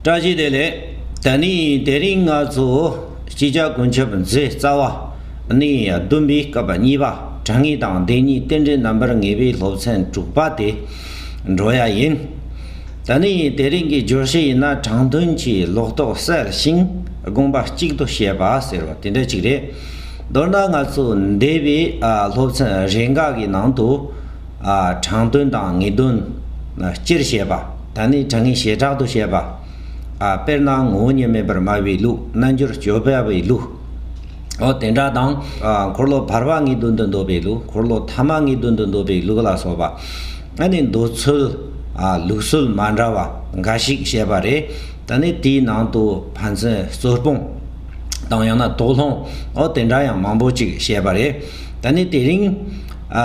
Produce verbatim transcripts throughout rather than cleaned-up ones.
བཀྲ་ཤིས་བདེ་ལེགས། ད་ནི་དེ་རིང་ང་ཚོ་སྤྱི་ཁྱབ་ཀུན་ཁྱབ་མཛད་རྩ་བ་ནས་བདུན་པའི་སྐབས་གཉིས་པ། དྲང་ངེས་དང་བདེན་གཉིས་རྟེན་འབྲེལ་རྣམ་པར་ངེས་པའི་སློབ་ཚན་དྲུག་པ་དེ་འགྲོ་ཡ་ཡིན། ད་ནི་དེ་རིང་གི་བརྗོད་གཞི་ཡིན་ན། དྲང་དོན་གྱི་ལོག་རྟོག་བསལ་ཞིང་དགོངས་པ་གཅིག་ཏུ་བྱེད་པ་ཟེར་བ་དེ་འདྲ་ཅིག་རེད། མདོར་ན་ང་ཚོ་འདས་པའི་ཨ་སློབ་ཚན་རེ་འགའ་གི་ནང་དུ། ཨ་དྲང་དོན་དང་ངེས་དོན་སྤྱིར་བཤད་པ། ད་ནི་དྲང་ངེས་བྱེ་བྲག་ཏུ་བཤད་པ། ཨ་དཔེར་ན་ངོ་བོ་ཉིད་མེད་པར་སྨྲ་བའི་ལུགས། རྣལ་འབྱོར་སྤྱོད་པ་པའི་ལུགས། འོ་དེ་འདྲ་དང་། ཨ་འཁོར་ལོ་བར་པ་ངེས་དོན་དུ་འདོད་པའི་ལུགས། འཁོར་ལོ་ཐ་མ་ངེས་དོན་དུ་འདོད་པའི་ལུགས་ལ་སོགས་པ། ཨ་ནི་འདོད་ཚུལ། ཨ་ལུགས་སྲོལ་མ་འདྲ་བ་འགའ་ཞིག་བཤད་པ་རེད། ད་ནི་དེའི་ནང་དུ་ཕན་ཚུན་རྩོད་སྤོང་དང་ཡང་ན་དོགས་སློང་། འོ་དེ་འདྲ་ཡང་མང་པོ་ཅིག་བཤད་པ་རེད། ད་ནི་དེ་རིང་ཨ་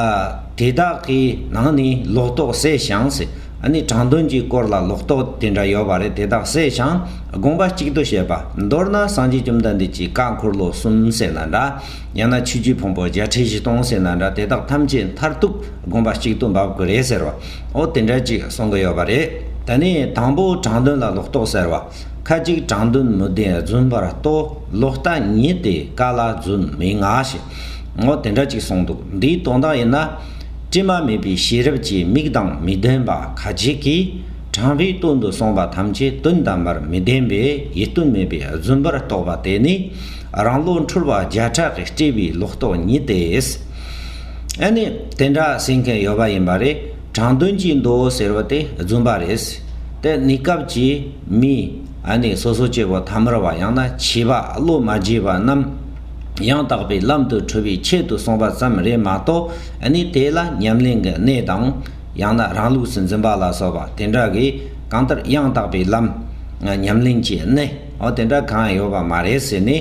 དེ་དག་གི་ནང་ནས་ལོག་རྟོག་བསལ་ཞིང་ཟེར། ཨ་ནི་དྲང་དོན་གྱི་སྐོར་ལ་ལོག་རྟོག་དེ་འདྲ་ཡོད་པ་རེད། དེ་དག་བསལ་ཞིང་དགོངས་པ་གཅིག་ཏུ་བྱེད་པ། མདོར་ན་སངས་རྒྱས་བཅོམ་ལྡན་འདས་ཀྱི་བཀའ་འཁོར་ལོ་གསུམ་ཟེར་ན་འདྲ། ཡང་ན་ཆོས་བརྒྱུད་ཕུང་པོ་བརྒྱད་ཁྲི་བཞི་སྟོང་ཟེར་ན་འདྲ། དེ་དག་ཐམས་ཅད་མཐར་ཐུག་དགོངས་པ་གཅིག་ཏུ་འབབ་དགོས་རེད་ཟེར་བ། འོ་དེ་འདྲ་ཅིག་གསུང་གི་ཡོད་པ་རེད། ད་ནི་དང་པོ་དྲང་དོན་ལ་ལོག་རྟོག་ཟེར་བ། ཁ་ཅིག་དྲང་དོན་མི་བདེན་རྫུན་པར་རྟོག། ལོག་ལྟ་ཉིད་དེ་བཀའ་ལ་རྫུན་མི་མངའ་ཞེས། འོ་དེ་འདྲ་ཅིག་གསུངས་འདུག། འདིའི་དོན་དག་ཡིན་ན། དྲི་མ་མེད་པའི་ཤེས་རབ་ཀྱི་མིག་དང་མི་ལྡན་པ་ཁ་ཅིག་གིས་དྲང་བའི་དོན་དུ་གསུངས་པ་ཐམས་ཅད་དོན་དམ་པར་མི་ལྡན་པས་ཡིད་རྟོན་མེད་པའི་རྫུན་པར་རྟོགས་པ་དེ་ནི་རང་བློ་འཁྲུལ་བ་བརྒྱ་ཕྲག་གིས་སྤྲས་པའི་ལོག་རྟོག་ཉིད་དེ། ཨ་ནི་དེ་འདྲ་ཟེར་མཁན་ཡོད་པ་ཡིན་པ་རེད། དྲང་དོན་གྱི་མདོ་ཟེར་བ་དེ་རྫུན་པ་རེད། དེ་གནས་སྐབས་ཀྱི་མི་ཨ་ནི་སོ་སོ་སྐྱེ་བོ་ཐ་མལ་བ་ཡང་ན་ཆོས་པ་བློ་མ་བརྗེ་བ་རྣམས། ཡང་དག་པའི་ལམ་དུ་འཁྲིད་པའི་ཆེད་དུ་གསུངས་པ་ཙམ་རེད་མ་གཏོགས། ཨ་ནི་དེ་ལ་ཉམས་ལེན་གྱི་གནས་དང་། ཡང་ན་རང་ལུགས་སུ་འཛིན་པ་ལ་སོགས་པ་དེ་འདྲ་གི་གང་ལྟར་ཡང་དག་པའི་ལམ། ཉམས་ལེན་གྱི་གནས། འོ་དེ་འདྲ་གང་ཡང་ཡོད་པ་མ་རེད་ཟེར་ནས།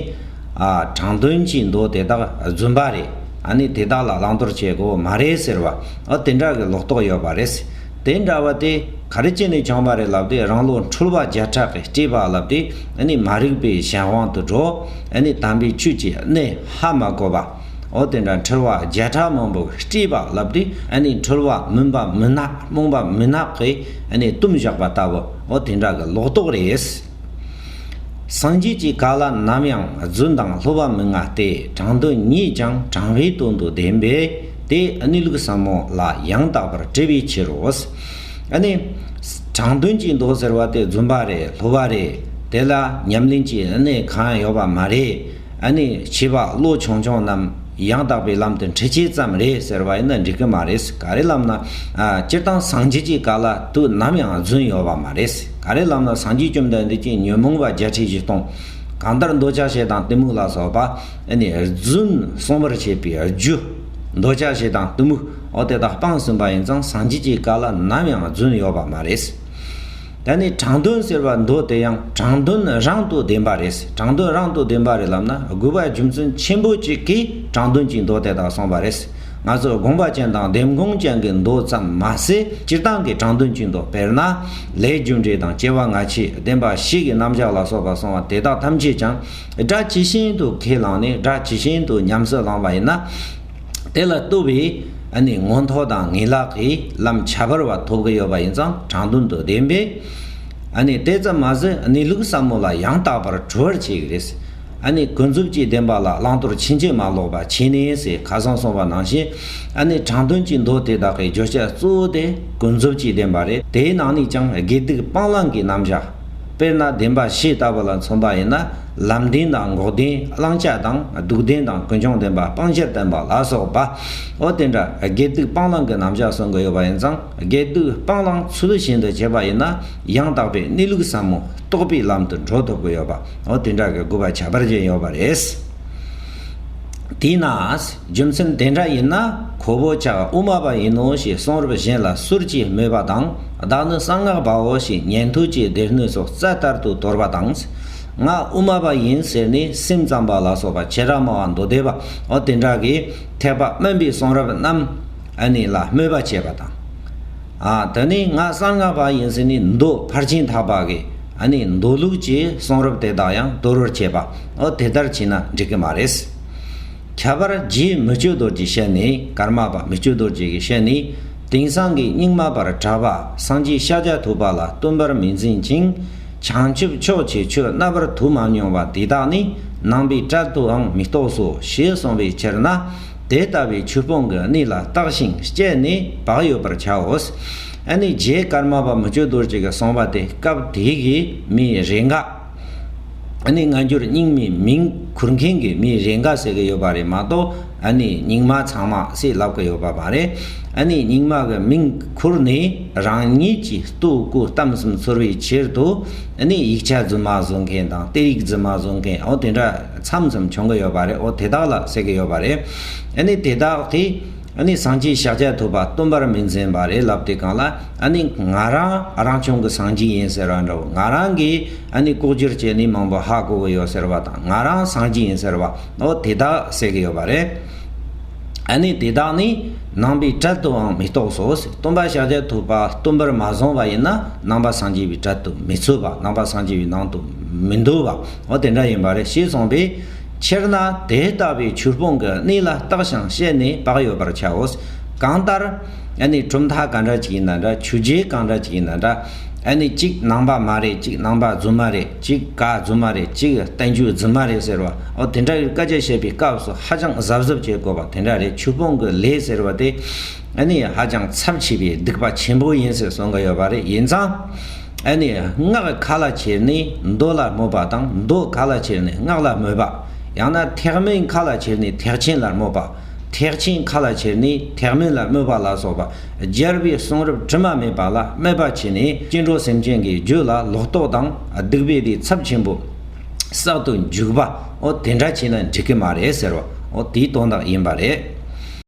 ཨ་དྲང་དོན་གྱི་མདོ་དེ་དག་རྫུན་པ་རེད། ཨ་ནི་དེ་དག་ལ་བླང་དོར་བྱེད་དགོས་མ་རེད་ཟེར་བ། འོ་དེ་འདྲ་གི་ལོག་རྟོག་ཡོད་པ་རེད། དེ་འདྲ་བ་དེ་ག་རེ་བྱས་ནས་བྱུང་བ་རེད་ལབ་དུས། རང་བློ་འཁྲུལ་བ་བརྒྱ་ཕྲག་གིས་སྤྲས་པ་ལབ་དུས། ཨ་ནི་མ་རིག་པའི་གཞན་དབང་དུ་འགྲོ། ཨ་ནི་དམ་པའི་ཆོས་ཀྱི་གནས་ཧ་མ་གོ་བ། འོ་དེ་འདྲ་འཁྲུལ་བ་བརྒྱ་ཕྲག་མང་པོ་སྤྲས་པ་ལབ་དུས། ཨ་ནི་འཁྲུལ་བ་མུན་པ་མུན་ནག་རྨོངས་པ་མུན་ནག་གིས་ཨ་ནི་བཏུམས་བཞག་པ་ལྟ་བུ། འོ་དེ་འདྲ་གི་ལོག་རྟོག་རེད། སངས་རྒྱས་ཀྱི་བཀའ་ལ་ནམ་ཡང་རྫུན་དང་སླུ་བ་མི་མངའ་སྟེ། དྲང་དོན་ཉིད་ཀྱང་དྲང་བའི་དོན་དུ་བདེན་པས། དེ་གནས་ལུགས་ཟབ་མོ་ལ་ཡང་དག་པར་དྲིལ་བའི་ཕྱིར་རོ། ཨ་ནི་དྲང་དོན་གྱི་མདོ་ཟེར་བ་དེ་རྫུན་པ་རེད། སླུ་བ་རེད། དེ་ལ་ཉམས་ལེན་གྱི་གནས་གང་ཡང་ཡོད་པ་མ་རེད། ཨ་ནི་ཆོས་པ་བློ་ཆུང་ཆུང་རྣམས་ཡང་དག་པའི་ལམ་དུ་འཁྲིད་བྱེད་ཙམ་རེད་ཟེར་བ་ཡིན་ན་འགྲིག་གི་མ་རེད། ག་རེ་ལབ་ན། ཨ་སྤྱིར་བཏང་སངས་རྒྱས་ཀྱི་བཀའ་ལ་དུ་ནམ་ཡང་རྫུན་ཡོད་པ་མ་རེད། ག་རེ་ལབ་ན། སངས་རྒྱས་བཅོམ་ལྡན་འདས་ཀྱིས་ཉོན་མོངས་པ་བརྒྱད་ཁྲི་བཞི་སྟོང་། གང་ལྟར་འདོད་ཆགས་ཞེ་སྡང་གཏི་མུག་ལ་སོགས་པ། ཨ་ནི་རྫུན་གསུང་བར་བྱེད་པའི་རྒྱུ། འདོད་ཆགས་ཞེ་སྡང་གཏི་མུག་འོ་དེ་དག་སྤངས་ཟིན་པ་ཡིན་ཙང་། སངས་རྒྱས་ཀྱི་བཀའ་ལ་ནམ་ཡང་རྫུན་ཡོད་པ་མ་རེད། ད་ནི་དྲང་དོན་ཟེར་བ་མདོ་དེ་ཡང་དྲང་དོན་རང་དུ་བདེན་པ་རེད། དྲང་དོན་རང་དུ་བདེན་པ་རེད་ལབ་ན། དགོས་པ་རྒྱུ་མཚན་ཆེན་པོ་གཅིག་གིས་དྲང་དོན་གྱི་མདོ་དེ་དག་གསུངས་པ་རེད། ང་ཚོ་དགོངས་པ་ཅན་དང་ལྡེམ་དགོངས་ཅན་གྱི་མདོ་ཙམ་མ་ཟད། སྤྱིར་བཏང་གི་དྲང་དོན་གྱི་མདོ། དཔེར་ན། ལས་རྒྱུ་འབྲས་དང་སྐྱེ་བ་སྔ་ཕྱི་བདེན་པ་བཞི་གི་རྣམ་གཞག་ལ་སོགས་པ་གསུངས་པ་དེ་དག་ཐམས་ཅད་ཀྱང་སྒྲ་ཇི་བཞིན་དུ་ཁས་བླངས་ནས། སྒྲ་ཇི་བཞིན་དུ་ཉམས་སུ་བླངས་པ་ཡིན་ན། དེ་ལ་ལྟོས་པའི་ཨ་ནི་མངོན་མཐོ་དང་ངེས་ལེགས་ཀྱི་ལམ་ཁྱད་པར་བ་ཐོབ་ཀྱི་ཡོད་པ་ཡིན་ཙང་། དྲང་དོན་དུ་བདེན་པས། ཨ་ནི་དེ་ཙམ་མ་ཟད། གནས་ལུགས་ཟབ་མོ་ལ་ཡང་དག་པར་གྲོལ་བར་བྱེད་ཀྱི་རེད། ཨ་ནི་ཀུན་རྫོབ་ཀྱི་བདེན་པ་ལ་བླང་དོར་ཕྱིན་ཅི་མ་ལོག་པ་བྱས་ནས་ཟེར་ཁ་སང་གསུངས་པ་ནང་བཞིན། ཨ་ནི་དྲང་དོན་གྱི་མདོ་དེ་དག་གི་བརྗོད་བྱ་གཙོ་བོ་དེ་ཀུན་རྫོབ་ཀྱི་བདེན་པ་རེད། དེའི་ནང་ནས་ཀྱང་དགེ་སྡིག་སྤང་བླང་གི་རྣམ་གཞག་དཔེར་ན་བདེན་པ་བཞི་ལྟ་བུ་ལ་མཚོན་པ་ཡིན་ན། ལམ་བདེན་དང་འགོག་བདེན། བླང་བྱ་དང་སྡུག་བདེན་དང་ཀུན་འབྱུང་བདེན་པ། སྤང་བྱར་བསྟན་པ་ལ་སོགས་པ། འོ་དེ་འདྲ་དགེ་སྡིག་སྤང་བླང་གི་རྣམ་གཞག་གསུང་གི་ཡོད་པ་ཡིན་ཙང་། དགེ་སྡིག་སྤང་བླང་ཚུལ་བཞིན་དུ་བྱེད་པ་ཡིན་ན། ཡང་དག་པའི་གནས་ལུགས་ཟབ་མོ་རྟོགས་པའི་ལམ་དུ་འགྲོ་ཐུབ་ཀྱི་ཡོད་པ། འོ་དེ་འདྲ་གི་དགོས་པ་ཁྱད་པར་ཅན་ཡོད་པ་རེད། དེས་ན། རྒྱུ་མཚན་དེ་འདྲ་ཡིན་ན། ཁོ་བོ་ཅག་དབུ་མ་པ་ཡིན་ནོ་ཞེས་གསུང་རབ་གཞན་ལ་ཟུར་གྱིས་སྨོད་པ་དང་། བདག་ནི་གསང་སྔགས་པའོ་ཞེས་ཉན་ཐོས་ཀྱི་སྡེ་སྣོད་སོགས་རྩ་ལྟར་དུ་དོར་བ་དང་། ང་དབུ་མ་པ་ཡིན་ཟེར་ནས་སེམས་ཙམ་པ་ལ་སོགས་པ་ཁྱེད་རང་སྨྲ་བ་མདོ་སྡེ་པ། འོ་དེ་འདྲ་གིས་ཐེག་པ་དམན་པའི་གསུང་རབ་རྣམས་ཨ་ནི་ལ་སྨོད་པ་བྱེད་པ་དང་། ཨ་དེ་ནས་ང་གསང་སྔགས་པ་ཡིན་ཟེར་ནས་མདོ་ཕར་ཕྱིན་ཐག་པ་གི་ཨ་ནི་མདོ་ལུགས་ཀྱི་གསུང་རབ་དེ་དག་ཡང་དོར་བར་བྱེད་པ། འོ་དེ་ལྟར་བྱས་ན་འགྲིག་གི་མ་རེད། ཁྱད་པར་རྗེ་མི་བསྐྱོད་རྡོ་རྗེའི་ཞལ་ནས། ཀརྨ་པ་མི་བསྐྱོད་རྡོ་རྗེ་གི་ཞལ་ནས། དེང་སང་གི་རྙིང་མ་པར་གྲགས་པ་སངས་རྒྱས་ཤཱཀྱ་ཐུབ་པ་ལ་སྟོན་པར་མི་འཛིན་ཅིང་། བྱང་ཆུབ་མཆོག་གི་ཆོས་རྣ་བར་ཐོས་མ་མྱོང་བ་དེ་དག་ནི། ནང་པའི་གྲལ་དུའང་མི་གཏོགས་སོ། ཞེས་གསུངས་པའི་ཕྱིར་ན། དེ་ལྟ་བུའི་ཆོས་སྤོང་གི་གནས་ལ་བརྟགས་ཤིང་དཔྱད་ནས་བག་ཡོད་པར་བྱའོ། ཨ་ནི་རྗེ་ཀརྨ་པ་མི་བསྐྱོད་རྡོ་རྗེ་གིས་གསུངས་པ་དེ་སྐབས་དེ་གི་མིའི་རེ་འགའ། ཨ་ནི་སྔ་འགྱུར་རྙིང་མའི་མིང་འཁུར་མཁན་གྱི་མིའི་རེ་འགའ་ཟེར་གི་ཡོད་པ་རེད་མ་གཏོགས། ཨ་ནི་རྙིང་མ་ཚང་མ་ཟེར་ལབ་གི་ཡོད་པ་མ་རེད། ཨ་ནི་རྙིང་མ་གི་མིང་འཁུར་ནས་རང་ཉིད་ཀྱི་ལྟོ་གོས་གཏམ་གསུམ་ཚོར་བའི་ཕྱིར་དུ། ཨ་ནི་ཡིག་ཆ་རྫུན་མ་བཟོ་མཁན་དང་གཏེར་ཡིག་རྫུན་མ་བཟོ་མཁན། འོ་དེ་འདྲ་མཚམས་མཚམས་བྱུང་གི་ཡོད་པ་རེད། འོ་དེ་དག་ལ་ཟེར་གི་ཡོད་པ་རེད། ཨ་ནི་དེ་དག་གིས། ཨ་ནི་སངས་རྒྱས་ཤཱཀྱ་ཐུབ་པ་སྟོན་པར་མི་འཛིན་པ་རེད་ལབ་དུས་སྒང་ལ། ཨ་ནི་ང་རང་རང་བྱུང་གི་སངས་རྒྱས་ཡིན་ཟེར་བ་འདྲ་བོ། ང་རང་གིས་ཨ་ནི་ལྐོག་གྱུར་གྱི་གནས་མང་པོ་ཧ་གོ་གི་ཡོད་ཟེར་བ་དང་། ང་རང་སངས་རྒྱས་ཡིན་ཟེར་བ། འོ་དེ་དག་ཟེར་གི་ཡོད་པ་རེད། ཨ་ནི་དེ་དག་ནི་ནང་པའི་གྲལ་དུའང་མི་གཏོགས་སོ། སྟོན་པ་ཤཱཀྱ་ཐུབ་པ་སྟོན་པར་མ་བཟུང་བ་ཡིན་ན། ནང་པ་སངས་རྒྱས་པའི་གྲལ་དུ་མི་ཚུད་པ། ནང་པ་སངས་རྒྱས་པའི་ནང་དུ་མི་འདུ་བ། འོ་དེ་འདྲ་ཡིན་པ་རེད། ཞེས་གསུངས་པའི་ཕྱིར་ན། དེ་ལྟ་བུའི་ཆོས་སྤོང་གི་གནས་ལ་བརྟགས་ཤིང་དཔྱད་ནས་བག་ཡོད་པར་བྱའོ། གང་ལྟར། ཨ་ནི་གྲུབ་མཐའ་གང་འདྲ་ཅིག་ཡིན་ན་འདྲ། ཆོས་བརྒྱུད་གང་འདྲ་ཅིག་ཡིན་ན་འདྲ། ཨ་ནི་གཅིག་ནང་པ་མ་རེད། གཅིག་ནང་པ་རྫུན་མ་རེད། གཅིག་བཀའ་རྫུན་མ་རེད། གཅིག་བསྟན་བཅོས་རྫུན་མ་རེད་ཟེར་བ། འོ་དེ་འདྲ་ཡི་སྐད་ཆ་བཤད་པའི་སྐབས་སུ་ཧ་ཅང་གཟབ་གཟབ་བྱེད་དགོས་པ་དེ་འདྲ་རེད། ཆོས་སྤོང་གི་ལས་ཟེར་བ་དེ། ཨ་ནི་ཧ་ཅང་ཚབས་ཆེ་བའི་སྡིག་པ་ཆེན་པོ་ཡིན་ཟེར་གསུང་གི་ཡོད་པ་རེད། ཡིན་ཙང་། ཨ་ནི་སྔགས་ཁ་ལ་ཁྱེར་ནས་མདོ་ལ་སྨོད་པ་དང་། མདོ་ཁ་ལ་ཁྱེར་ནས་སྔགས་ལ་སྨོད་པ། ཡང་ན་ཐེག་དམན་ཁ་ལ་ཁྱེར་ནས་ཐེག་ཆེན་ལ་སྨོད་པ། ཐེག་ཆེན་ཁ་ལ་ཁྱེར་ནས་ཐེག་དམན་ལ་སྨོད་པ་ལ་སོགས་པ། རྒྱལ་བའི་གསུང་རབ་དྲི་མ་མེད་པ་ལ་སྨད་པ་བྱས་ནས། སྐྱེ་འགྲོ་སེམས་ཅན་གྱི་རྒྱུད་ལ་ལོག་རྟོག་དང་སྡིག་པའི་སྡེ་ཚབས་ཆེན་པོ་བསགས་ཏེ་འཇུག་པ། འོ་དེ་འདྲ་བྱས་ན་འགྲིག་གི་མ་རེད་ཟེར་བ། འོ་དེའི་དོན་དག་ཡིན་པ་རེད།